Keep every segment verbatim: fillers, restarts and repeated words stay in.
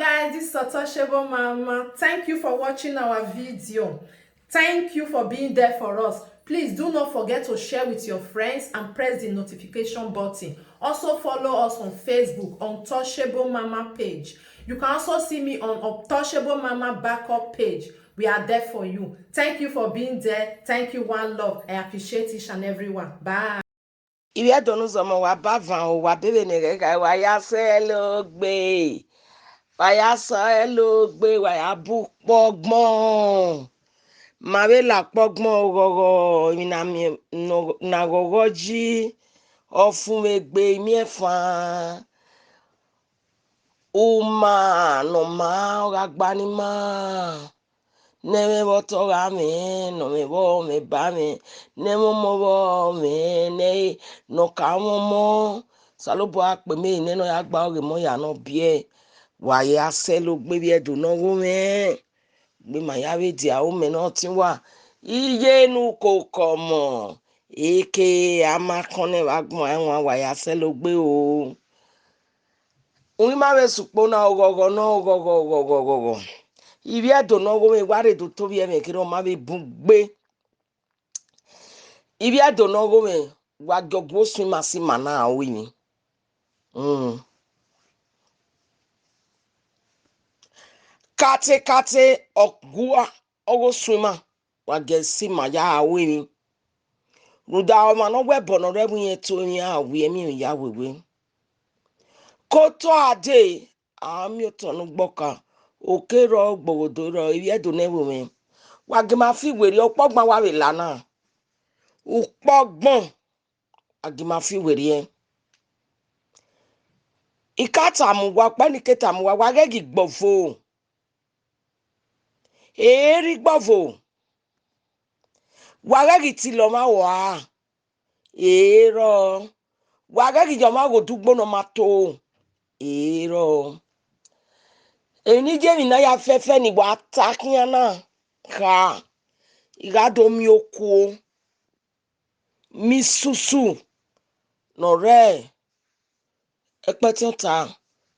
Guys, this is Untouchable Mama. Thank you for watching our video. Thank you for being there for us. Please do not forget to share with your friends and press the notification button. Also follow us on Facebook, Untouchable Mama page. You can also see me on Untouchable Mama backup page. We are there for you. Thank you for being there. Thank you, one love. I appreciate each and every one. Bye. Ivbi Ẹdo ne uzọmọ, wa ba van o, wa bẹghe ne ghẹghẹ, wa ya sẹ logbe, wa ya sẹ logbe, wa ya bu ukpọgbọn. Ma vbe la ukpọgbọn oghọghọ, emwi na miẹn ne ọ, ne a ghọghọ yi, ọ fun vbe egbe imiẹnfan. Uma ne ọ ma, ọ gha gba ne ima. Ne ẹmwẹ vbe ọtọ gha mwẹ, ne ọ mwẹ vbe ọmwẹ ba mwẹ, ne ẹmwẹ ọmọ vbe ọ mwẹ, ne ẹ, ne ọ ka mwẹ ọmọ. Osanobua kpe mẹ nẹ ne ọ ya gba ọghe emọ ya ne ọ biẹ. Wa ya sẹ logbe, Ivbi Ẹdo ne ọghomwẹ. Gbe ma ya vbe dia aro mẹ ne ọtẹn uwa. Iye ne ukoko ọmọ, eke a ma kọn nẹ vbe agbọn ẹwaẹn, wa ya sẹ logbe o. Uhunmwu ima vbe sẹ ukpo na, oghọghọ nọ, oghọghọ, oghọghọ, oghọghọ. Ivbi Ẹdo ne ọghomwẹ, wa rre do to vbe ẹmwẹ kherhe, ọ ma vbe bun gbe. Ivbi Ẹdo ne ọghomwẹ, wa gie ọgua osun ima sẹ ima na ru emwi. Mm. Kate kate, ọgua ọghe osun ima, wa gie sẹ ima ya ru emwi. Rhunmwuda ọmwa ne ọ wẹ ẹbọ ne ọ rre ẹvbo irẹn, to emwi a wi, emwi ya wewe. Ke otọ a dee, a miẹn otọ ne ugbọka, oke rrọọ, ogbohodo rrọọ, Ivbi Ẹdo ne ẹvbo mwẹ. Wa gie ima fi werriẹ, ukpọgbọn wa vbe la na. Ukpọgbọn, a gie ima fi werriẹ. I ka tama uwa, ọkpa ne I ke tama uwa, wa ghẹ ghi gbe ọvo. Erha igbe ọvo. Wa ghẹ ghi tilo ọmwa rua. Erọ. Wa ghẹ ghi ya ọmwa ghe odẹ ugbo ne ọ ma to. Erọ. Emwi ne I ye emwi na ya fẹfẹ ne I wa ta khian na kha, I gha do miẹn okuo. Misusu ne ọ rre ẹkpẹti ọta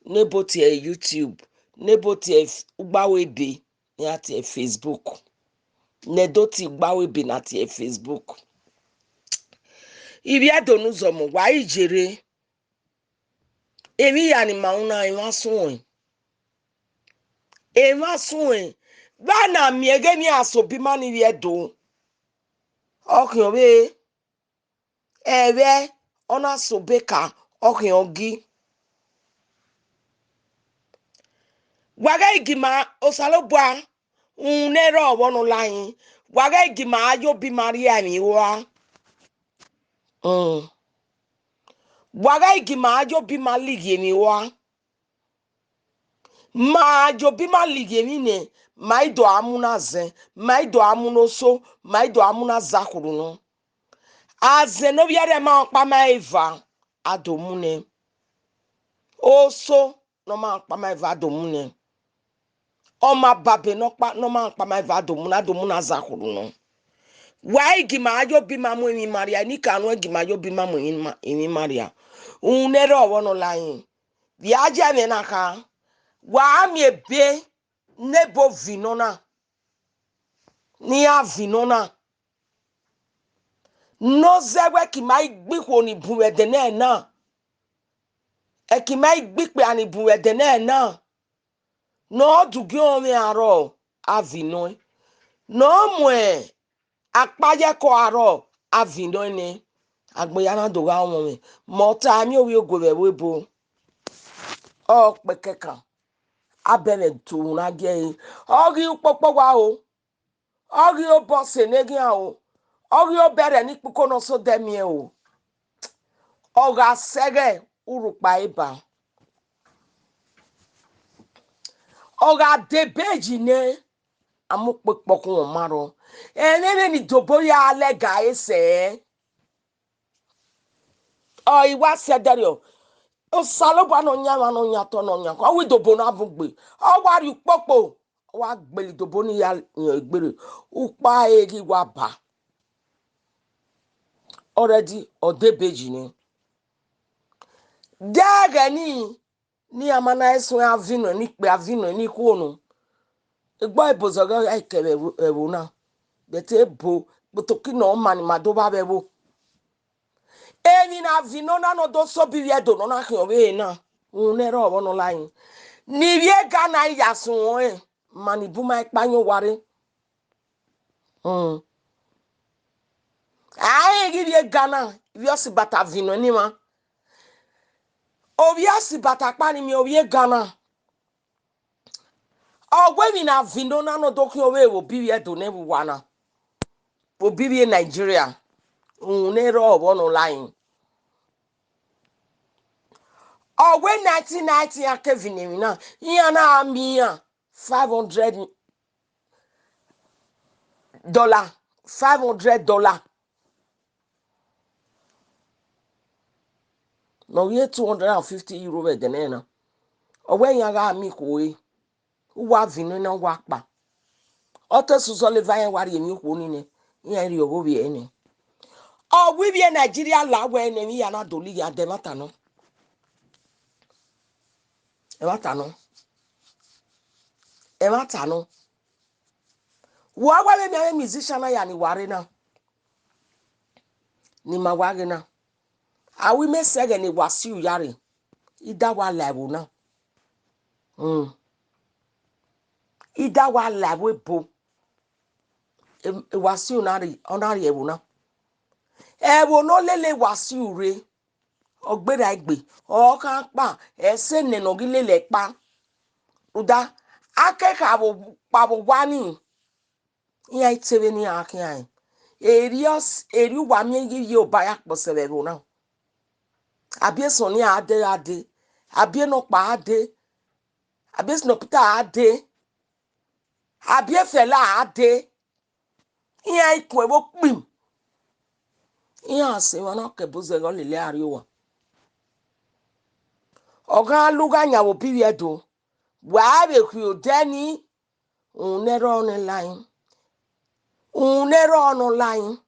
ne ebo tie YouTube, ne ebo tie ugbawe ebe ne a tie Facebook, ne do tie ugbawe ebe ne a tie Facebook. Ivbi Ẹdo ne uzọmọ, wa i yerre. Emwi hia ne ima ru na, emwa suẹn. Emwa suẹn. Vbe a na miẹn ghe emwi a sẹ obọ ima ni Ivbi Ẹdo. Ọ khian vbe ẹvbo, ọ na sẹ obọ eka, ọ khian gi. Wa ghẹ gie ima, Osanobua, uhunmwu ne erha ọvbọ ne ọ la hin, wa ghẹ gie ima ya obọ ima rhie emwi rua. Mm. Wa ghẹ gie ima ya obọ ima lighi emwi rua. Ma ya obọ ima lighi emwi nẹ, ma i do a mu ne azẹn, ma i do a mu ne oso, ma i do a mu ne azakhuru nọ. Azẹn ne ovbi ẹre ma ọkpa ma eva, a do mu nẹ. Oso ne ọ ma ọkpa ma eva, a do mu nẹ. Ọmọ ababe ne ọkpa, ne ọ ma ọkpa ma eva, a do mu nẹ, a do mu ne azakhuru nọ. Wa i gie ima ya obọ ima mu emwi ima rhia, ne I ka nuẹn gie ima ya obọ ima mu emwi ima, emwi ima rhia. Uhunmwu ne erha ọvbọ ne ọ la hin. Vbe a ya ẹmwẹ na kha, wa miẹn ebe ne ebo vi nọ na, ne iran vi nọ na. Ne ọ zẹ wẹ ẹki ima i gbe ikhuo ni bun vbe ẹdẹ nẹ na, ẹki ima i gbe ikpia ni bun vbe ẹdẹ nẹ na, ne ọ dugie ọmwẹ arrọọ, a vi nọ ẹn. Ne ọ mu akpa ye ẹko arrọọ, a vi nọ ẹn nẹ. Agbọn ya na do gha ọmwọmwẹ, mẹ ọ ta miẹn ovbi ogue vbe ẹvbo ebo. Ọ kpẹkẹkan, a bẹmwẹ to na gie ẹre. Ọ ghi ukpokpo wa o. Ọ ghi obọ sẹ ne eghian o. Ọ ghi obẹrẹ ne ikpiko ne ọ sẹ odẹ miẹn o. Ọ gha sẹghẹ urhukpa eba. Ọ gha debe yi nẹ, a mu ukpo ekpọkun ọma rrọọ. Ẹmwẹ vbene idobo ya lẹga ẹre sẹ. Ọ i wa sẹ ẹdẹrriọ. Osanobua ne ọ yan emwa, ne ọ yan otọ, ne ọ yan ọkọ, ọ wẹ idobo na bun gbe. Ọ wa rhie ukpokpo, ọ wa gbele idobo ni ya yan egbe rre. Ukpa ẹre ghi wa ba. Already, ọ debe yi nẹ. Dẹghẹ ni, Ne iran ma na suẹn aviọ nọ, ne ikpe aviọ nọ, ne ikhuo nọ. Egbe ebo zẹgẹ ọ ya kẹ vbe ẹvbo, ẹvbo na. But ebo, kpotoki ne ọ ma ni ma do vba vbe ẹvbo. Emwi ne a viọ nọ na ne ọ do sẹ obọ ivbi Ẹdo nọ na khian ọvbehe na, uhunmwu ne ẹre ọvbọ nọ la yin. Ne ivbi Ghana ya suẹn ọnrẹn, ma ni bu ma ẹkpa yan owa rre. Hmm. A rẹn ghe ivbi Ghana, ivbi Ọsibata viọ nọ ne ima. Ovbi Ọsibata kpa ni miẹn ovbi Ghana. Ọ wẹ emwi ne a viọ nọ na ne ọ do khian ọvbehe vbe obọ ivbi Ẹdo ne vbe uwa na, vbe obọ ivbi Nigeria, uhunmwu ne ẹre ọvbọ nọ la yin. Ọ wẹ nineteen ninety iran ke viọ emwi na, iran na miẹn iran five hundred dollar, five hundred dollar. Ne ọ ghi two hundred and fifty euro vbe ẹdẹ nẹ na. Ọ wẹ iran gha miẹn ikhuo re, uwa viọ nọ na uwa kpa. Ọ te sẹ uzọla eva iran wa rhie emwi okhuo ni nẹ, iran rhie ọghe ovbi ẹre nẹ. Ọ wẹ ivbi Nigeria la wẹ ne emwi ya na dolo iran dẹ ẹmwata nọ. Ẹmwata nọ. Ẹmwata nọ. Wa wa vbe miẹn avbe musician na ya ni wa rre na, ni ma wa ghe na. A wẹ imẹ sẹ ẹghẹ ne Wasiu ya rre, I da wa la ẹvbo na. Hmm. I da wa la ẹvbo ebo. E, e Wasiu na rri, ọ na rri ẹvbo na. Ẹvbo ne ọ lele Wasiu rre, ọ gberra egbe, ọ khan kpa, ẹse nẹ ne ọ ghi lele ẹkpa. Rhunmwuda, a ke kha vbe kpa vbe owa ni, iran i te vbene iran khian rẹn. Erriọ s-, erriọ uwa miẹn iye iye Oba ya kpọsẹ vbe ẹvbo na. A biẹ Sunny a dee gha dee, a biẹ Nọkpa a dee, a biẹ Shina Peter a dee, a biẹ Fẹla a dee. Iran i ku ẹvbo kpim. Iran sẹ emwa na ke ebo zẹgẹ ọ lele a rrie owa. Ọ gha lu gha yan vbe obọ ivbi Ẹdo, wa vbe khui odẹ ni, uhunmwu ne ẹre ọnọ la yin. Uhunmwu ne ẹre ọnọ la yin.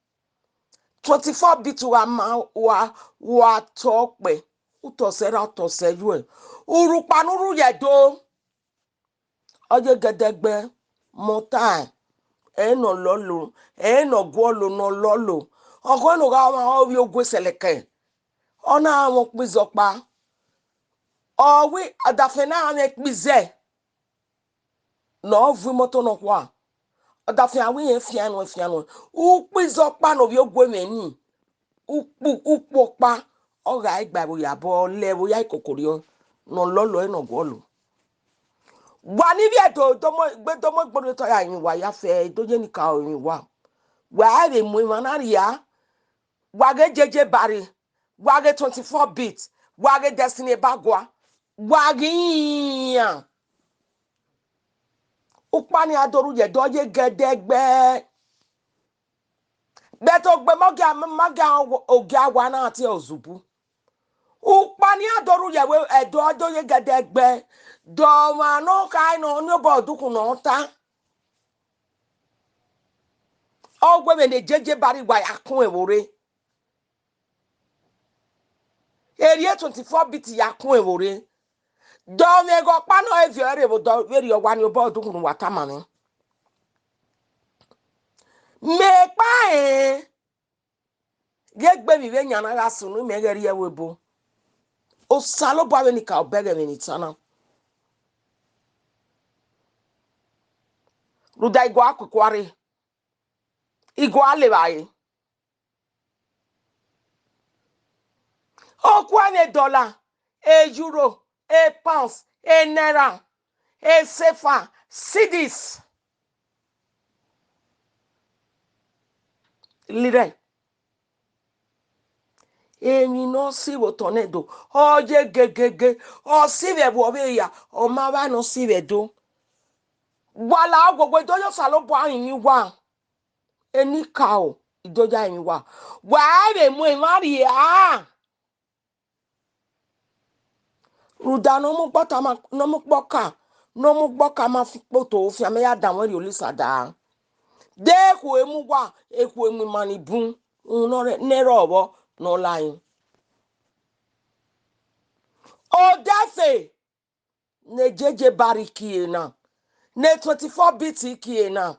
Twenty-four bit wa ma, wa, wa tọ kpẹ, u tọ sẹ erha, u tọ sẹ ẹyuẹ. Urhukpa ne u rre ye Ẹdo, ọ ye gẹdẹgbẹ, mọta, ẹre ne ọ lọlo, ẹre ne ọ guọlo ne ọ lọlo. Ọghọe ne ọ gha mwẹ ovbi ogue sẹlẹkẹ, ọ na mwẹ ukpizẹ ọkpa. Ọ wẹ ọdafẹn na mwẹ ikpizẹ ne ọ vu imoto nọkhua. Ọdafẹn a wẹ irẹn fian nuẹn, fian nuẹn. Ukpizẹ ọkpa ne ovbi ogue mwẹ ni, ukpu, ukpu ọkpa, ọ gha gba ẹvbo ya bọ, ọ lẹ ẹvbo ya ikokorriọ, ne ọ lọlo ẹre ne ọ guọlo. Wa ni vbe Ẹdo do mu, gbe do mu egbe orhiotọ ya rinmwian uwa, ya fẹ do ye enikaro rinmwian uwa. Wa vbe mu emwa na rhia, wa ghe Jeje Barry, wa ghe twenty-four bit, wa ghe Destiny Ebagua, wa ghi iran. Ukpa ni a do rre ye Ẹdo, ọ ye gẹdẹgbẹ. But ogbe ma gia, ma gia ogia wa na tie ozubu. Ukpa ni a do rre ye Ẹdo, ọ do ye gẹdẹgbẹ. De ọmwa ne ọ kha nọ, ne obọ dukhun ne ọ ta. Ọ wẹ vbene Jeje Barry wa ya kun ẹvbo rre. Erriọ twenty-four bit ya kun ẹvbo rre. De ọ mwẹ ẹghẹ ọkpa ne ọ viọ ẹre vbe odọ vberriọ, wa ni obọ dukhun ne uwa tama mwẹ. Mẹ kpa rẹn, ghẹ gbe emwi vbe yan na gha sunu, mẹ ghẹ rrie ẹvbo ebo. Osanobua vbe enikaro bẹghe emwi ne I ta na. Rhunmwuda I gua kuku arre, I gua levba re. Ọ kue vbe dollar, e euro, e pounds, e naira, e sefa, cedis. Lirẹn. Emwi ne ọ si vbe otọ nẹ do, ọ ye gegege, ọ si vbe ẹvbo ọvbehe ya, ọ ma vba ne ọ si vbe Ẹdo. Wa la ogogo, I do ya Osanobua rinmwian uwa. Enikaro, I do ya rinmwian uwa. Wa vbe mu emwa rhia. Rhunmwuda ne ọ mu ukpọta ma, ne ọ mu ukpọka, ne ọ mu ukpọka ma fi kpoto fian, mẹ ya danmwẹ rhie Olisa da. De ekhue mu uwa, ekhue mu ima ni bun, uhunmwu ne ọ rre, ne ẹre ọvbọ ne ọ la yin. Odẹfe, ne J J Barry kie na, ne twenty-four beat kie na.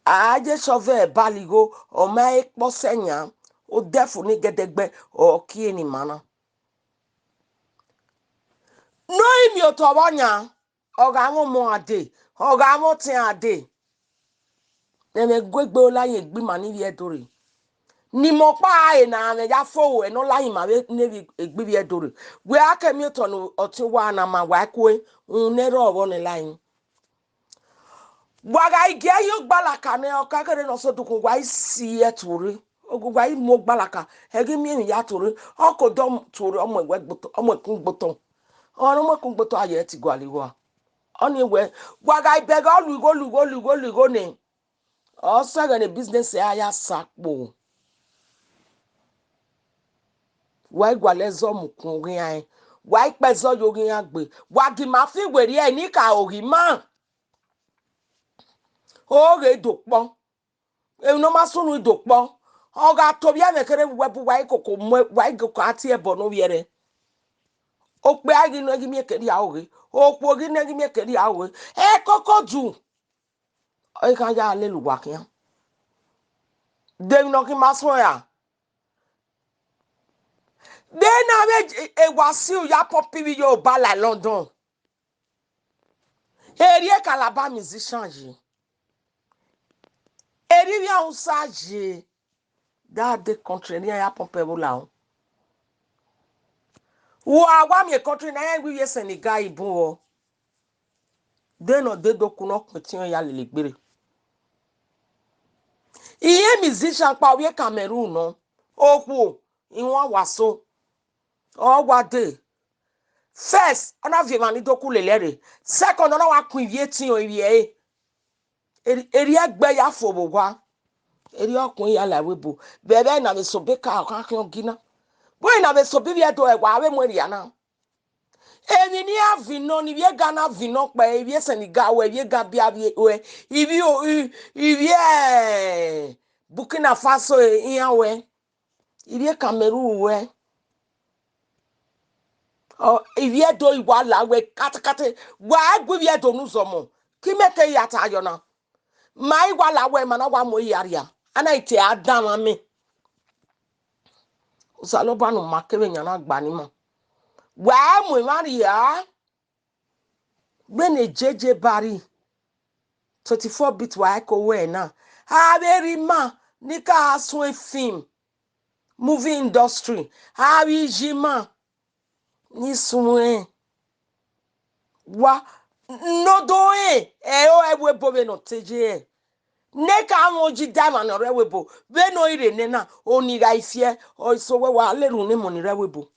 A ye sọvẹ baligho, ọ ma he kpọ sẹ yan, odẹ fo ni gẹdẹgbẹ, ọ kie ne ima na. Ne ọ i miotọ vbe ọyan, ọ gha mwẹ ọmọ a dee, ọ gha mwẹ ọtẹn a dee. Ẹmwẹ gu egbe Olayin egbe ima ni vbiẹ do rre. Ne imẹ ọkpa ẹre ne a mwẹ ya fo ruẹ ne Olayin ima vbe ne vbe egbe vbiẹ do rre. Wẹ a ke miotọ ne ọtẹn uwa na ma wa kue, rhunmwuda ẹre ọ vbọ nẹ Olayin. Wa gha i gie ye ogbalaka nẹ, ọ ka kherhe ne ọ so dukhun, wa i si ẹre tuorre. Ogu wa i mu ogbalaka, ẹ ghi miẹn emwi ya tuorre. Ọ ke odọ tuorre, ọ mu ẹwẹ gbotọ, ọ mu ẹkun gbotọ. Ọmwa ne ọ mu ẹkun gbotọ, a ye ẹre tie gualọ igho a. Ọnii wẹ, wa gha i bẹghe ọ lu igho, lu igho, lu igho, lu igho nẹ, ọ sẹ ẹghẹ ne business ẹre a ya sa kpo. Wa i gualọ ẹzọ mu ukun oghian ẹn, wa i kpe ẹzọ ye oghian gbe, wa gi ima fi werriẹ ne I ka oghi ima. Oghe do kpọ, emwi ne ọ ma sunu i do kpọ. Ọ gha to vbiẹ ẹmwẹ kherhe vbe uwẹ bu wa i koko mu, wa i koko a tie ẹbọ ne ovbi ẹre. Okpia ghi nọ ghi miẹn ke rhia oghe, okhuo ghi nọ ghi miẹn ke rhia oghe. Ẹkoko du, ọ i khan ya lele uwa khian. De emwi ne ọ ghi ma suẹn ra? De na vbe e Wasiu ya pump ivbi ye oba la London. Erriọ Calabar musician yi, erriọ ivbi Hausa yi, that day country ne iran ya pump ẹvbo la o. Wa wa miẹn country na, iran wi vbe Senegal bun vbọ. De ne ọ de do ku ne ọ kpẹn etiẹn ya lele egbe rre. Iran musician kpa ovbi e Cameroon nọ, okhuo, iwan wa so, ọ wa dee. First, ọ na viọ emwa ni do ku lele ẹre. Second, ọ na wa kun ivbi etiẹn ivbi ẹre. Erriọ ẹgbẹ ya fo vbe owa. Erriọ ọkun ya la ẹvbo ebo. Vbe ẹvbo na vbe sobeka ọ kha khian ogi na. Vbe na vbe sobi vbe Ẹdo ẹwa vbe mu erria na. Emwi ne iran viọ nọ, ne ivbi Ghana viọ nọ kpẹẹ, ivbi Senegal wẹ, ivbi Gambia wẹ, ivbi, ivbi Burkina Faso iran wẹ, ivbi Cameroon wẹ. Ọ, ivbi Ẹdo i wa la wẹ katakata, wa gu ivbi Ẹdo ne uzọmọ, ke imẹ ke ya ta yọ na. Ma i wa la wẹ ma na wa mu ehia rria, a na i te a danmwẹ amẹ. Osanobua ne u ma kevbe yan na gba ne ima. Wa mu emwa rria. Vbene J J Barry, twenty-four beat wa ko wẹ na, avbe erha ima ni ka suẹn film, movie industry, avbe iye ima ni suẹn. Wa, ne ọ do rẹn ẹre ẹvbo ebo vbene ọ te ye. Ne ka mwẹ oyi da emwa ne ọ rre ẹvbo ebo, vbene ọ i rre nena, oni gha i fiẹ, ọ i so wẹ wa lele unu emọ ni rre ẹvbo ebo.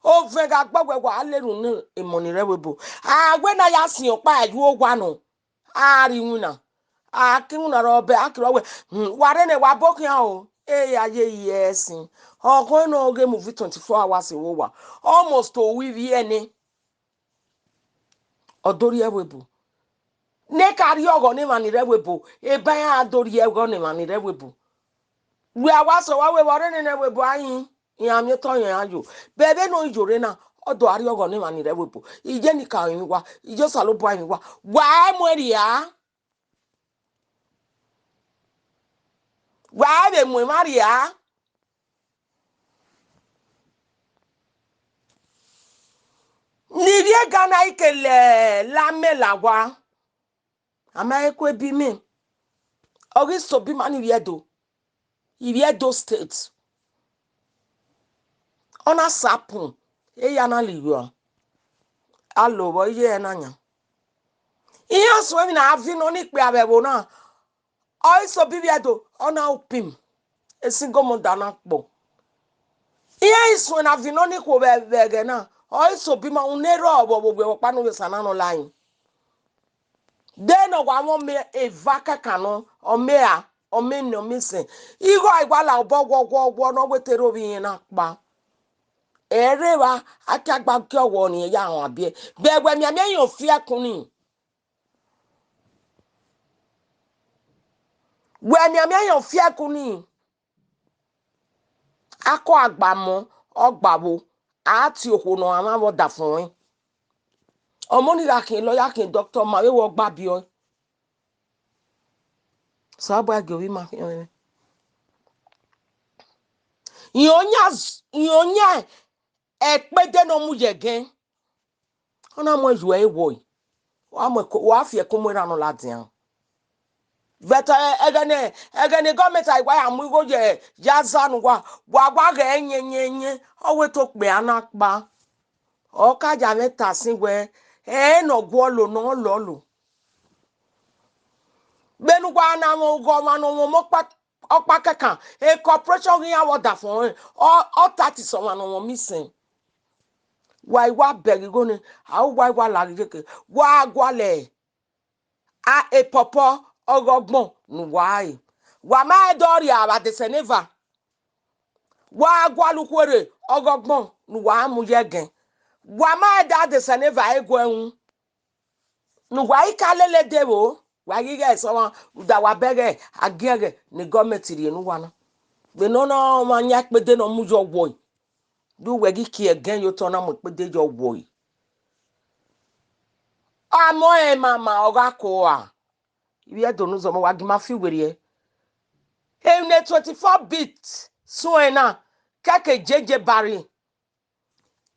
Ovẹn gha gbe wẹ wa lele unu emọ ni rre ẹvbo ebo. A wẹ ne a ya siẹn ọkpa, a yu owa nọ, a rre iwinna, a ke iwinna rrọọ bẹ, a kere wẹ, hmm, wa rre ne wa bo khian o, e ya ye ẹsin. Ọkhọn ne ọ ghe movie twenty-four hours vbe owa, almost owa ivbi ẹnẹ. Ọ do rri ẹvbo ebo. Ne ka rri ọghọ ne emwa ni rre ẹvbo ebo, eba iran do rri ọghọ ne emwa ni rre ẹvbo ebo. Wẹ a wa sẹ wa wẹ vbe ọ rre nene ẹvbo ebo a yin, iran miẹn otọ iran yo. Vbe vbene ọ i yo rre na, ọ do a rri ọghọ ne emwa ni rre ẹvbo ebo. Iye ni ka rinmwian uwa, iye Osanobua rinmwian uwa. Wa mu ẹn rria. Wa vbe mu emwa rria. Ne ivbi Ghana i ke la amẹ la owa, a ma he ku ebi mẹ. Ọ ghi sobi ima ni ivbi Ẹdo, ivbi Ẹdo State. Ọ na sa pun, eya na ligho a lo vbe iye ẹre na yan. Iran suẹn emwi ne a viọ nọ ni ikpia vbe ẹvbo na, ọ i sobi ivbi Ẹdo, ọ na upim, e single mother na kpọ. Iran i suẹn ne a viọ nọ ni ikhuo vbe, vbe ẹghẹ na, ọ i sobi ima, unu erha vbe ovbi ọkpa ne ovbi Osa na nọ la yin. De ne ọ wa mwẹ ọmọ eva kẹkan nọ, ọmọ erha, ọmọ ene, ọmọ isẹn. Igho a i wa la obọ wọwọwọ ne ọ wẹ te rre ovbi irẹn na kpa. Ẹre evba, a kia gba gie ọghọ ne irẹn ya rhan biẹ. Vbe wẹ mianmian yan ofiẹkun ni. Wẹ mianmian yan ofiẹkun ni. Akọ agbamọ, ọ gba vbo, a tie okhuo ne ọ mwẹ ọdafẹn ọnrẹn. Ọmọ ni gha khian lawyer, khian doctor, ma vbe wẹ ọ gba biẹ ọe. Osanobua gie ovbi ima khian mwẹ. Irẹn oyan, irẹn oyan ẹkpede ne ọ mu ye ẹgẹn, ọ na mu ẹn yuẹ ẹre wọe, wa mu ẹko, wa fi ẹko mu erha nọ ladian. Vbe ẹghẹ ne, ẹghẹ ne gọọmenti a i wa ya mu igho ye, ya za ne uwa, wa wa ghẹ yẹnyẹnyẹn, ọ wẹ te okpia na kpa. Ọ ka ya mwẹ ta sin wẹ, ẹre ne ọ guọlọ ne ọ lọlọ. Vbene uwa na mwẹ ọghọmwa ne ọ mwẹ ọmọ ọkpa, ọkpa kẹkan, e corporation ghi ya vbe ọdafẹn ọnrẹn, ọ, ọ ta ti sẹ ọmwa ne ọ mwẹ ọmọ isẹn. Wa i wa bẹghe igho nẹ, a u wa i wa la ghe iyeke, wa gualọ a, e pawpaw ọghe ọgbọn ne uwa re. Wa ma rẹn dọ rria vbe adesẹ ne eva. Wa gualọ ukhuerre ọghe ọgbọn ne uwa mu ye ẹgẹn. Wa ma rẹn dọ adesẹ ne eva re guẹ ru. Ne uwa i ka lele de vbo, wa ghi ghẹ sẹ ọmwa, rhunmwuda wa bẹghe agiẹghẹ ne gọọmenti rhie ne uwa na. Vbene ọ na ọmwa yan ẹkpede ne ọ mu yọ wọe, de uwẹ ghi kie ẹgẹn ye otọ na mu ẹkpede yọ wọe. A mu ẹre ma ma ọ gha ko ra. Ivbi Ẹdo ne uzọmọ, wa gie ima fi werriẹ. Emwi ne twenty-four bit suẹn na, kẹkẹ jeje ba rrie.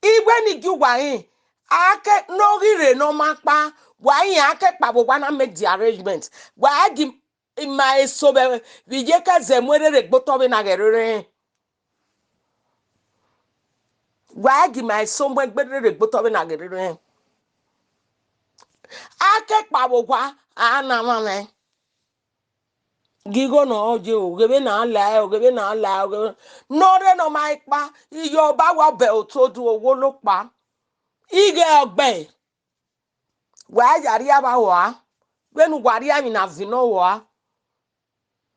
Iwẹ ni gie uwa rẹn, a ke ne ọ ghi rre ne ọ ma kpa, wa rẹn a ke kpa vbe owa na make the arrangement. Wa gie ima eso vbe, vbe iyeke zẹ mu erere gbe otọ vbene a ghẹ rre rẹn. Wa gie ima eso mu egbe rere gbe otọ vbene a ghẹ rre rẹn. A ke kpa vbe owa, a na mwamwa. Gie igho ne ọ ye o, ghe vbene a la ẹre, ghe vbene a la ẹre, ghe vbene, ne ọ rre ne ọ ma kpa, iyọ ba wa bẹ otu odu owo lo kpa. Ighẹ ọgbẹe, wa ya rria vbe aro a, vbene uwa rria emwi na viọ nọ aro a,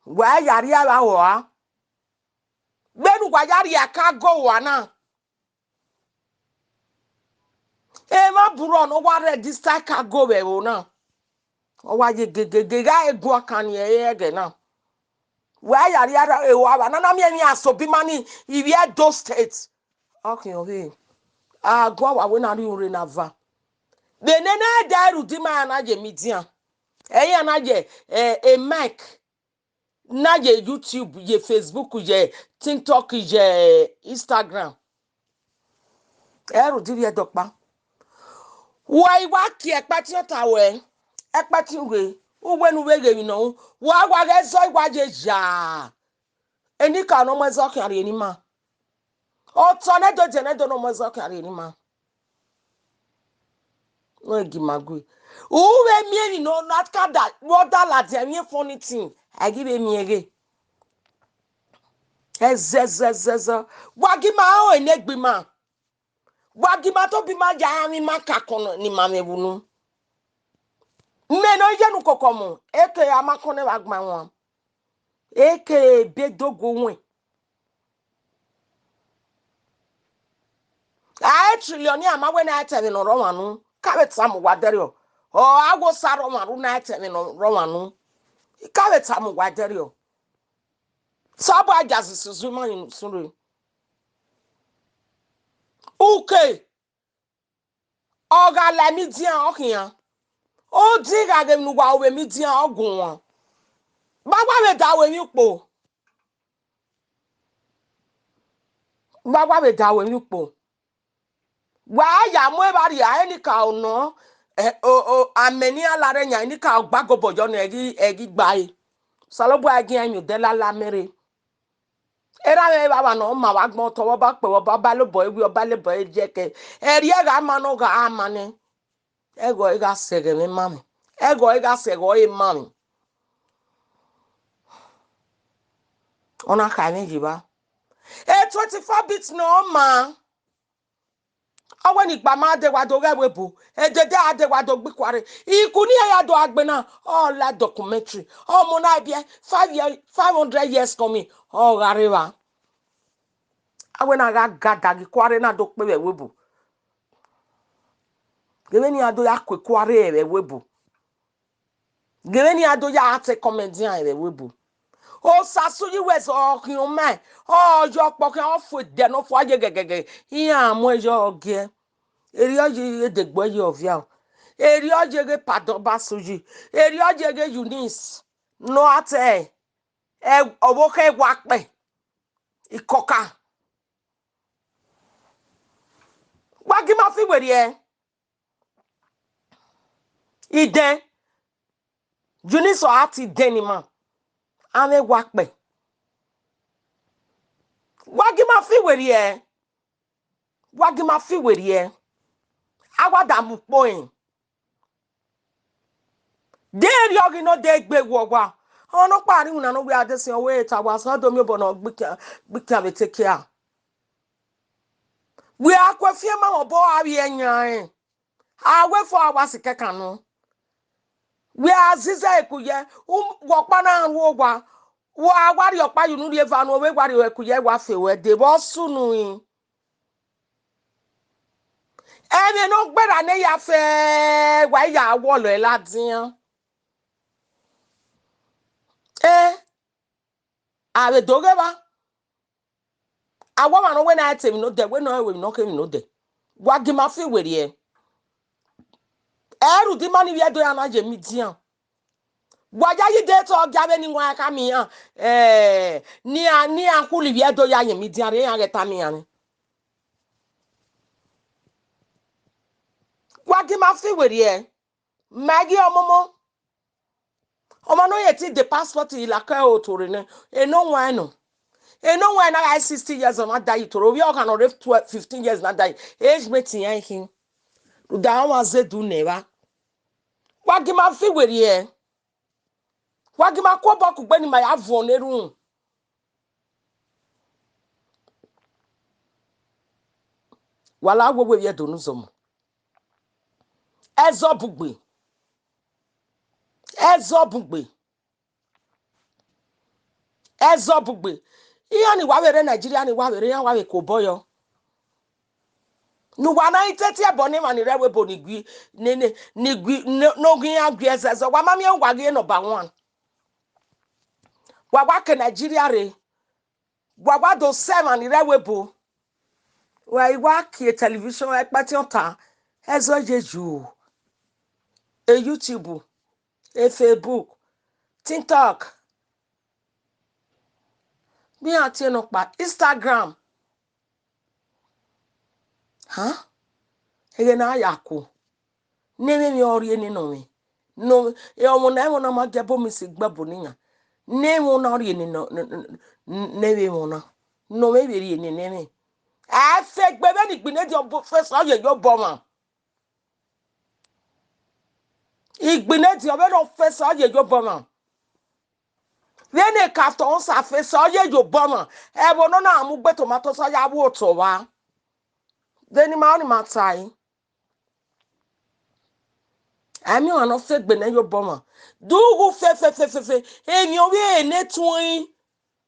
wa ya rria vbe aro a, vbene uwa ya rria cargo aro a na. Emwa burọ ne ọ wa register cargo vbe ẹvbo na. Ọ wa ye gegege gha e guan kan ni ẹre ẹghẹ na. Wa ya rria aro a, na na miẹn emwi asobima ni ivbi Edo State. Ọ khian ọvbehe. A guan wa wẹ ne a rhie urre na va. Vbene na da rhie udima iran na ye media. Ẹ iran na ye, eh, e mic. Na ye YouTube, ye Facebook, ye TikTok, ye Instagram. Ẹ rhie udi vbe Ẹdo kpa. Wa i wa kie ẹkpẹtin ọta ruẹ, ẹkpẹtin uwẹ, uwẹ ne u vbe ghe emwi nọ ru, wa wa ghẹ zọ, wa ye ya. Enikaro ne ọ mu ẹzọ khian rhie ne ima. Otọ ne do die ne do ne ọ mu ẹzọ khian rhie ne ima. Wẹ gi ima gue. U vbe miẹn emwi ne ọ na ka da, vbe ọ da ladian emwi funny thing, a ghi vbe miẹn ghe. Ẹzẹzẹzẹzẹ. Wa gie ima aro enegbe ima. Wa gie ima tobọ ima ya ran emwi ima kakọn ne ima mwẹ vbe unu. Mẹ ne ọ ye ne ukoko ọmọ, eke a ma kọn nẹ vbe agbọn wan. Eke ebe do gu wẹn. A e trillionaire, a ma wẹ ne a ta ẹmwẹ ne ọ rre ọmwa unu, ka vbe tama uwa dẹrriọ. Ọ a wẹ Osa rre ọmwa unu, ne a ta ẹmwẹ ne ọ rre ọmwa unu, ka vbe tama uwa dẹrriọ. Osanobua ya zẹ isunzu ima ni ne usun rre. Uke, ọ gha la media ọ khian. Odi gha ghe ne uwa ru vbe media ọ guan. Vbe a wa vbe da ru emwi ukpo? Vbe a wa vbe da ru emwi ukpo? Wa ya mu evba rhie, enikaro nọ, eh, o, o, amẹ ne iran la rre yan, enikaro gba gobọ yọ nẹ, ẹ ghi, ẹ ghi gba ẹre. Osanobua i gi iran yan odẹ lala mẹ rre. Erha mwẹ evbavba ne ọ ma vbe agbọn otọ, vbe ọ ba kpe, vbe ọ ba lobọ ẹre wi, ọ ba lobọ ẹre ye ẹkẹ. Ẹrriẹ gha ma nọ, ọ gha ma nẹ. Ẹghẹ ọre gha sẹ ẹghẹ mwẹ ma mwẹ. Ẹghẹ ọre gha sẹ ẹghẹ ọre ma mwẹ. Ọ na kha mwẹ ye evba. E twenty-four bit ne ọ ma. Ọ wẹ ne igba ma de wa do ghẹ vbe ebo, edede a de wa do gbe ikuare. Iku ne iran ya do gha gbe na, ọ la documentary. Ọmọ na biẹ five year, five hundred years coming, ọ gha rre evba. A wẹ na gha ga da ghe ikuare na do kpe vbe ẹvbo ebo. Ghe vbene iran do ya ku ikuare vbe ẹvbo ebo. Ghe vbene iran do ya te comedian vbe ẹvbo ebo. Osasu yi wẹ zọ khian ma, ọ yọ ọkpọ khian, ọ fu edẹ ne ọ fua ye gẹgẹgẹ, iran mu ẹyọ ọgiẹ. Erriọ ye Edegbuẹyọ Ọviaro, erriọ ye ghe Padọba Suyi, erriọ ye ghe Eunice, ne ọ ra te ẹ, ọvbokhan Ẹwakpẹ, Ikọka. Wa gi ma fi werriẹ. Idẹn, Eunice ọ ra te idẹn ni ma, avbe Ẹwakpẹ. Wa gi ma fi werriẹ. Wa gi ma fi werriẹ. A wa da mu ukpo rẹn. De erriọ ghi nọ de gbe wọ wa. Ọnọkpa rri iwinna ne ọ wẹ a de sin, ọ wẹ ta wa sẹ, ọ do miẹn obọ ne ọ gbe ikian, gbe ikian vbe te kia. Wẹ a ku efian ma mwẹ obọ, a vbiẹ yan rẹn. A wẹ fo a wa sikẹkan nọ. Wẹ a ziza eku ye, u, wẹ ọkpa na ru owa. Wa wa rhie ọkpa ye unu rhie eva nu, ọ vbe wa rhie eku ye, wa fe wẹ de vbe ọ sunu rin. Ẹmwẹ ne ọ gberra ne ya fe, wa ya wọlọ ladian. Ẹ, a vbe do ghe evba. A wa ọmwa ne ọ wẹ ne a te emwi ne odẹ, wẹ ne ọ ru emwi ne ọ khe emwi ne odẹ. Wa gi ma fi werriẹ. Ẹ rhunmwuda ima ni vbe Ẹdo ya na ye media. Wa ya yi de te ọ gia vbene iwinna khama iran, eh, ne iran, ne iran khuli vbe Ẹdo ya ye media rre, iran ghẹ tama iran ni. Wa gi ma fi werriẹ. Ma ghi ọmọmọ. Ọmwa ne ọ ye te de passport, I la ke ẹ otọ rre nẹ, enọ wan nọ. Enọ wan na gha sixty years ọ na da ye otọ rre, ovbi ọghan ne ọ rre twelve, fifteen years na da ye, age mate iran khin. Rhunmwuda ọmwa zẹ edu nẹ evba. Wa gi ma fi werriẹ. Wa gi ma ku obọ kugbe ne ima ya vuọn ne erhunmwu. Wa la wewe vbe Ẹdo ne uzọmọ. Ẹzọ bugbe. Ẹzọ bugbe. Ẹzọ bugbe. Iran ni wa vbe rre Nigeria ni wa vbe rre, iran wa vbe ku obọ yọ. Ne uwa na i tete ẹbọ ne emwa ni rre ẹvbo ebo ni gui, ni, ni, ni gui, ne, ne ọ ghi iran gui ẹzẹzẹ, wa ma miẹn uwa ghi number one. Wa wa ke Nigeria rre, wa wa do sẹ emwa ni rre ẹvbo ebo. Wa i wa kie television, ẹkpẹtiọn ta, ẹzọ ye you. E YouTube, e Facebook, TikTok. Vbe iran tie nọkpa, Instagram. Ha? Ẹghẹ ne a ya ku. Ne emwi ọ rhie ne nọ mwẹ. No, e ọmọ na, ẹmwẹ na ma gie ẹbọ mi si gbe ẹbọ ne iran. Ne emwi na rhie ne nọ, ne, ne, ne emwi na. Ne ọ vbe rhie ne, ne emwi. Ẹ fe egbe vbene igbinediọn fẹsọ ye ye obọ mwa. Igbinediọn vbene ọ fẹsọ ye ye obọ mwa. Vbene ka tọn sa fẹsọ ye ye obọ mwa. Ẹvbo nọ na mu gbe tomato sọ ya wu otọ vba. Vbene ima ọnii ma tae. Ẹmwẹ ọmwa ne ọ fe egbe nẹ ye obọ mwa. Dughu fe, fe, fe, fe, fe. Emwi ovbi ẹre ne tuẹn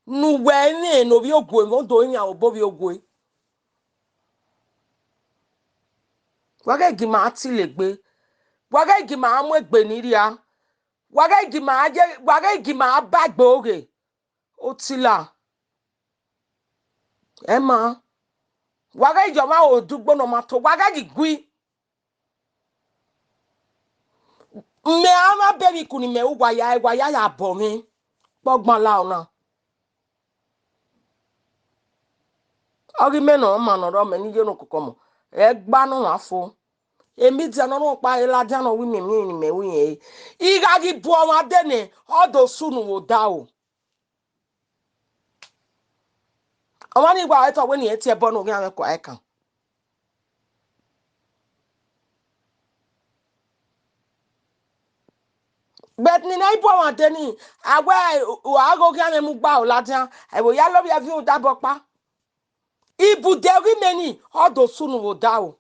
ne uwẹ ẹmwẹ ne ovbi ogue, vbe odo iran obọ ovbi ogue. Wa ghẹ gi ma tile egbe. Wa ghẹ gi ma mu egbe ni rria. Wa ghẹ gi ma ye, wa ghẹ gi ma ba egbe oghe. Otila. Ẹ ma. Wa ghẹ yọ ọmwa odugbo ne ọ ma to, wa ghẹ yi gui. Mẹ a ma bẹvbe ikun ni mẹ ru, wa ya, wa ya ya bọ mwẹ. Kpọgban la ọna. Ọ ghi mẹ ne ọ ma ne ọ rọ mẹ ne I ye ne okokọmọ. Ẹgba ne ọmwa fo. Emidia ne ọ rhọkpa e ladian ne ọ wẹ imẹ miẹn ne imẹ ru irẹn re. I gha ghi bu ọmwa dee nẹ, ọ do sunu vbe odaro. Ọmwa ni wa ẹtọ wẹ ne irẹn tie ẹbọ ne oghian mwẹ kua ẹkan. But ne I na i bu ọmwa dee ni, a wẹ, u a ghe oghian mwẹ mu gba o ladian, ẹvbo ya lovbiẹ viọ odaro ọkpa. Ibude ghi mẹ ni, ọ do sunu vbe odaro.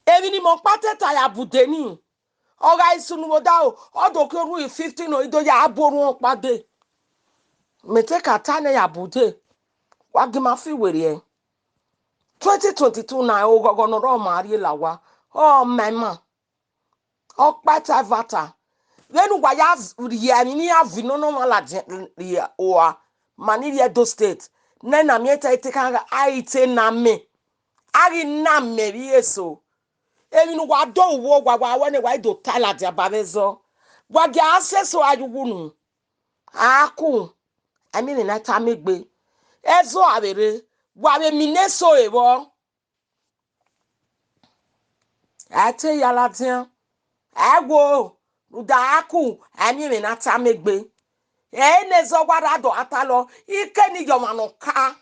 Emwi ne imẹ ọkpa te ta ya bude ni, ọ gha i sunu vbe odaro, ọ do ke orhu fifteen nọ, I do ya bu orhu ọkpa dee. Mẹ te ka ta nẹ ya bude, wa gi ma fi werriẹ. Twenty twenty-two na, oghọghọ ne ọ rrọọ ma rhie la owa, ọ ma ima. Ọkpa ta ẹvbo ta. Vbene uwa ya rhie emwi ne iran viọ ne ọmwa ladian rhie ua, ma ni rhie Edo State, nẹ na miẹn te te kha gha, a i te na mẹ, a ghi na mẹ vbe eso. Emwi ne uwa do ru vbe owa, wa wẹ ne wa i do ta ladian ba vbe ẹzọ, wa gia sẹ eso a ye uwu unu. A ku, a miẹn emwi ne a tama egbe. Ẹzọ a vbe rre, wa vbe mi ne eso evbọ. A i te ya ladian, a i wo, rhunmwuda a ku, a i miẹn emwi ne a tama egbe. Ẹ i ne ẹzọ wa rra do a talọ, I ke ne I ye ọmwa ne ọ ka.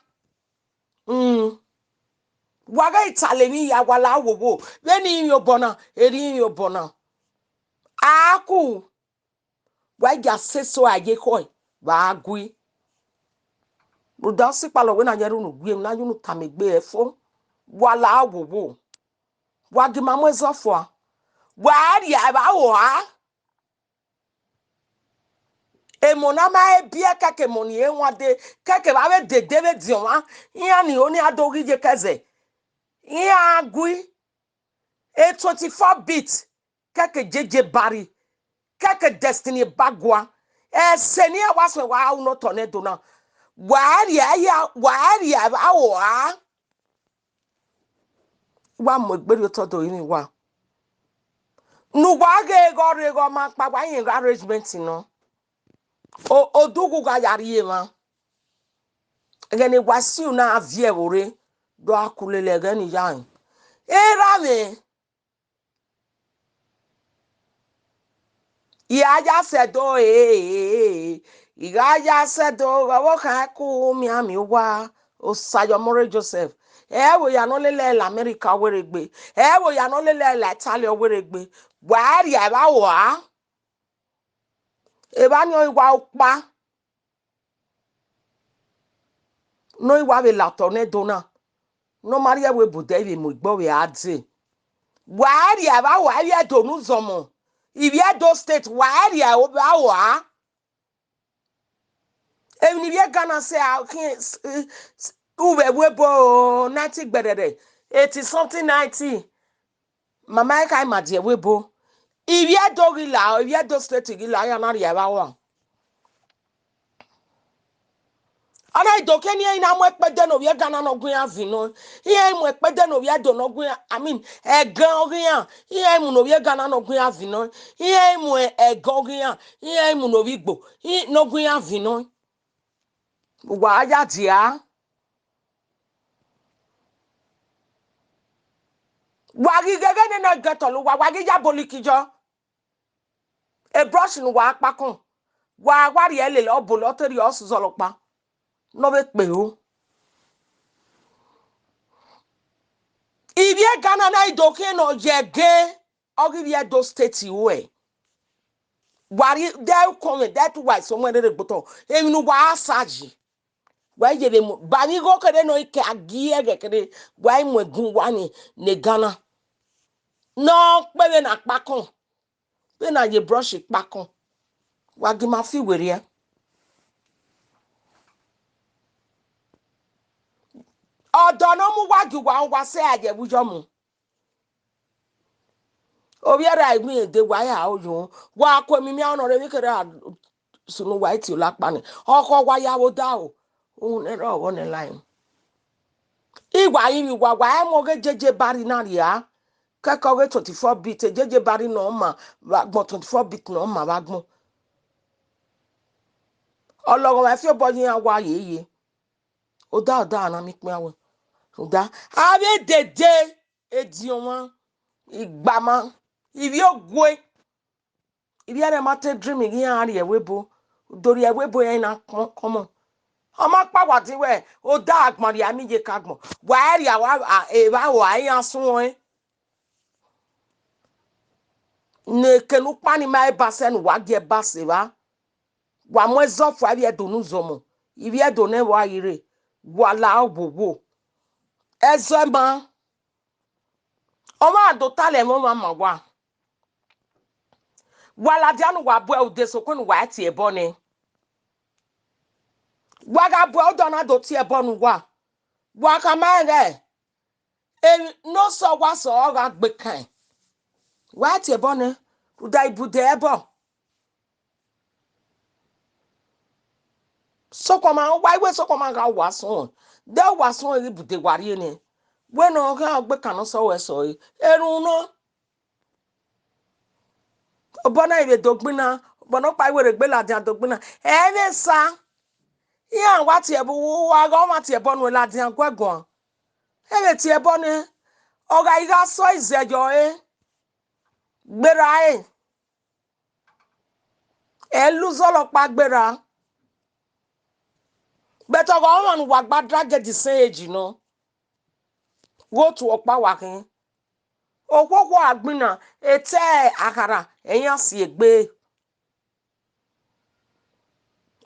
Wa ghẹ i talọ emwi hia, wa la wowo, vbene I rinmwian obọ na, erriọ I rinmwian obọ na. A ku, wa i gia sẹ eso a ye ekhọe vbe a gui. Rhunmwuda ọ sẹ ikpalọ wẹ ne a ya erha unu gui, emwi ne a ya unu tama egbe ẹre fo, wa la wowo, wa gi ma mu ẹzọ fua, wa rhie evba ua. Emọ ne a ma he biẹ kẹkẹ emọ ni re wan dee, kẹkẹ evba vbe dede vbe ediọn mwa, iran ni ho ne iran do ghi ye kẹzẹ, iran gui. E twenty-four bit, kẹkẹ J J Barry, kẹkẹ Destiny Ebagua, ẹse ne iran wa suẹn wa ru ne otọ ne Ẹdo na, wa rhie ya, wa rhie evba ua. Wa mu egbe rhie otọ do rinmwian uwa, ne uwa ghe ghe ọ rre ghe ọ ma kpa, wa rẹn ghe arrangement nọ, odughu gha ya rrie emwa. Ẹghẹ ne Wasiu na viẹ ẹvbo rre, do a ku lele ẹghẹ ne I ya rẹn. Erha mwẹ, I gha ya sẹ Ẹdo, e, I gha ya sẹ Ẹdo, ọvbokhan ku mianmian uwa, Osa ye ọmọ rre Joseph, ẹ vbe oya ne ọ lele ẹre la America ọ werriegbe, ẹ vbe oya ne ọ lele ẹre la Italy ọ werriegbe, wa rhie evba ua. Evba ni ọre I wa ukpa ne ọ i wa vbe la otọ ne Ẹdo na, ne ọ ma rhie ẹvbo ebo odẹ vbe mu egbe ọ vbe a dee. Wa rhie evba ua, ivbi Ẹdo ne uzọmọ, ivbi Edo State, wa rhie evba ua. Emwi ne ivbi Ghana sẹ a khian, uvbe ẹvbo ebo ninety gbẹrhẹrhẹ, eighty something, ninety. Ma ma kha ima die ẹvbo ebo. Ivbi Ẹdo ghi la, ivbi Edo State ghi la, iran na rhie evba ua. Ọ na i do ke ne iran na mu ẹkpẹdẹ ne ovbi Ghana ne ọ gu iran viọ nọ, iran i mu ẹkpẹdẹ ne ovbi Ẹdo ne ọ gu iran, I mean, ẹgọn ọghe iran, iran i mu ne ovbi Ghana ne ọ gu iran viọ nọ, iran i mu ẹgọn ọghe iran, iran i mu ne ovbi Igbo ne ọ gu iran viọ nọ. Wa ya dia. Wa ghi ghẹghẹ nene ẹgẹtọlọ uwa, wa ghi ya bolikiyọ. Ebrush ne uwa kpakọn, wa wa rhie lele, ọ bọ lọteri, ọ zọlọ ọkpa ne ọ vbe kpe ro. Ivbi Ghana na i do khian ne ọ ye ẹgẹ, ọ ghi ivbi Edo State ruẹ. Wa rhie dẹ ukọnmwẹ, dẹ te uwa eso mu ẹre rre gbe otọ, emwi ne uwa sa yi. Wa i ye vbe mu ba ni igho kherhe ne ọ i ke a gie ẹghẹ kherhe, wa i mu ẹgun uwa ni ne Ghana. Ne ọ kpe vbene a kpakọn, vbene a ye brush kpakọn, wa gi ma fi werriẹ. Ọdọ ne ọ mu uwa gie uwa, uwa sẹ a ye ẹvbo iyọ mu. Ovbi erha iwinna dee, wa ya aro yo, wa ku emimian nọ rre vbe kherhe sunu uwa i tie olakpa ni. Ọkhọ wa ya vbe odaro, uhunmwu ne rrọọ ọghọ nẹ lae. I wa rinmwian uwa, wa i mu ọghe J J Barry na rria, kẹkẹ ọghe twenty-four bit, J J Barry ne ọ ma vbe agbọn, twenty-four bit ne ọ ma vbe agbọn. Ọ lọghọ mwa fi obọ ye iran wa ye ye. Odaro, odaro na miẹn ikpia wẹ. Rhunmwuda, avbe dede, ediọn mwa, igbama, ivbi ogue, ivbi ẹre ma te dream ghi iran rhie ẹvbo ebo, do rhie ẹvbo ebo iran na kpọn kọmọ. Ọ ma kpa wa din wẹ, odaro agbọn rhie a miẹn iyeke agbọn, wa i rhie a, evba ua iran suẹn. Ne eke ne ukpa ni ma ba sẹ ne uwa gie ba sẹ evba, wa mu ẹzọ fua ivbi Ẹdo ne uzọmọ, ivbi Ẹdo ne ẹvbo a ghi rre, wa la owowo. Ẹzọ ma, ọ ma do talẹ ẹmwẹ ọmwa ma uwa. Wa ladian ne uwa bu ẹre ude, sokpan ne uwa i tie ẹbọ nẹ. Wa gha bu ẹre, ọ dọ na do tie ẹbọ ne uwa. Wa khama rẹn ghẹ, emwi ne ọ sẹ uwa sẹ ọ gha gbe kan. Wa tie ẹbọ nẹ, rhunmwuda ibude ẹbọ. Sokpan ma, ọ wa iwe sokpan ma gha wa sọn. De wa sọn ghi bude wa rrie nẹ. Wẹ ne ọ gha gbe kan nọ sẹ wẹ sẹ ọre. Erhunmwu nọ. Obọ na i vbe do gbinna, obọ ne ọkpa i werriegbe ladian do gbinna. Ẹmwẹ esa, iran wa tie ẹbọ, uwa gha ọmwa tie ẹbọ nuẹn ladian guẹ guan. Ẹ vbe tie ẹbọ nẹ, ọ gha i gha sọ izẹyọ ẹre, gberra ẹre. Ẹ luzọla ọkpa gberra. But ọ gha ọmwa ne uwa gba drag the same age nọ. Ghe otu ọkpa wa khin. Okhuo okhuo a gbinna, etẹ akhara, ẹ i ya si egbe.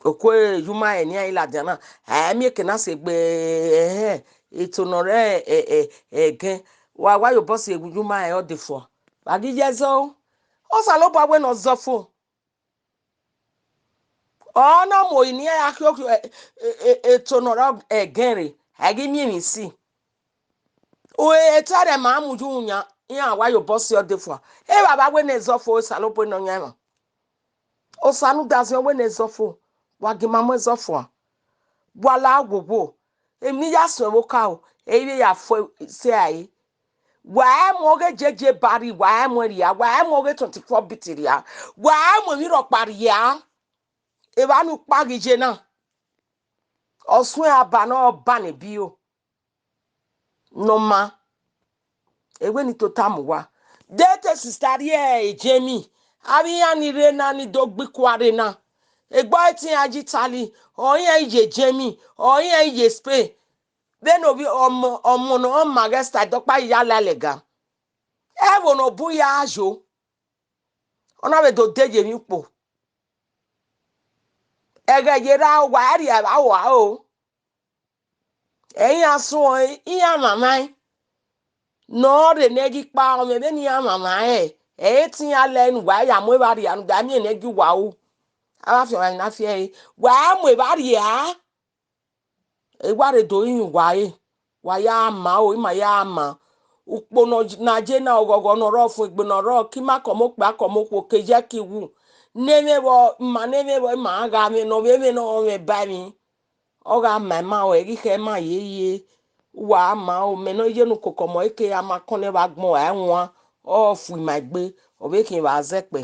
Okue ye uma ẹre ne iran i ladian na, ẹ miẹn eke na si egbe, ẹhẹn, eto ne ọ rre ẹgẹn, wa wa ye obọ si egbe ye uma ẹre ọ de fua. Wa ghi ye ẹzọ o. Osanobua wẹ ne ọ zọ fo. Ọ na mu ori ne iran ya khiokho, eto ne ọ rre ẹgẹn rre, a i ghi miẹn emwi si. Etẹrẹ ma mu ye uyan, iran wa ye obọ si ọ de fua. Evbavba wẹ ne ẹzọ fo, Osanobua Nọyaẹnmwa. Osa ne u da ziọn wẹ ne ẹzọ fo, wa gie ima mu ẹzọ fua. Wa la wowo, emwi ne I ya suẹn vbe okaro, ẹ i vbe ya fo sẹ ẹre. Wa i mu ọghe jeje ba rrie, wa i mu ẹn rria, wa i mu ọghe twenty-four beat rria, wa i mu emwi rhọkpa rria. Evba ne ukpa ghi ye na, ọ suẹn aba ne ọ ba ne ebiro ne ọ ma. Ewe ni tota mu uwa. De te sista rrie Jemi, avbe iran ni rre na ni do gbe ikua rre na. Egbe ọre te iran ye Italy, ọ iran ye Jemi, ọ iran ye Spain. Vbene ovbi ọmọ, ọmọ ne ọ ma ghẹ sta dọkpa ya la lẹga. Ẹvbo ne ọ bun ya yo, ọ na vbe do de ye emwi ukpo. Ẹghẹ ye ra wa rria evba ua o. Ẹ iran suẹn, iran mwanmwa ẹn. Ne ọ rhe ne ẹ ghi kpa ọmwẹ vbene iran mwanmwa ẹn, ẹ i re te iran lẹ ne uwa ya mu evba rria, ne uwa miẹn ne ẹ gie uwa ru. Avbe afianma na fi ẹre, wa mu evba rria. Wa rhe do rinmwian uwa re, wa ya ma o, ima ya ma. Ukpo ne ọ ye na, ọghọghọ ne ọ rre ọfun, egbe ne ọ rre, ke ima kọmọ okpia kọmọ okhuo, ke ye ke iwu. Ne emwi vbọ, ima ne emwi vbọ, ima gha mwẹ ne ọ vbe mwẹ ne ọ mwẹ ba emwi. Ọ gha ma ima o, ẹ ghi khẹ ima yeye. Uwa ma o, mẹ ne ọ ye ne ukoko ọmọ eke a ma kọnẹ vbe agbọn, a wan, ọ fu ima egbe, ọ vbe khian evba zẹkpẹ.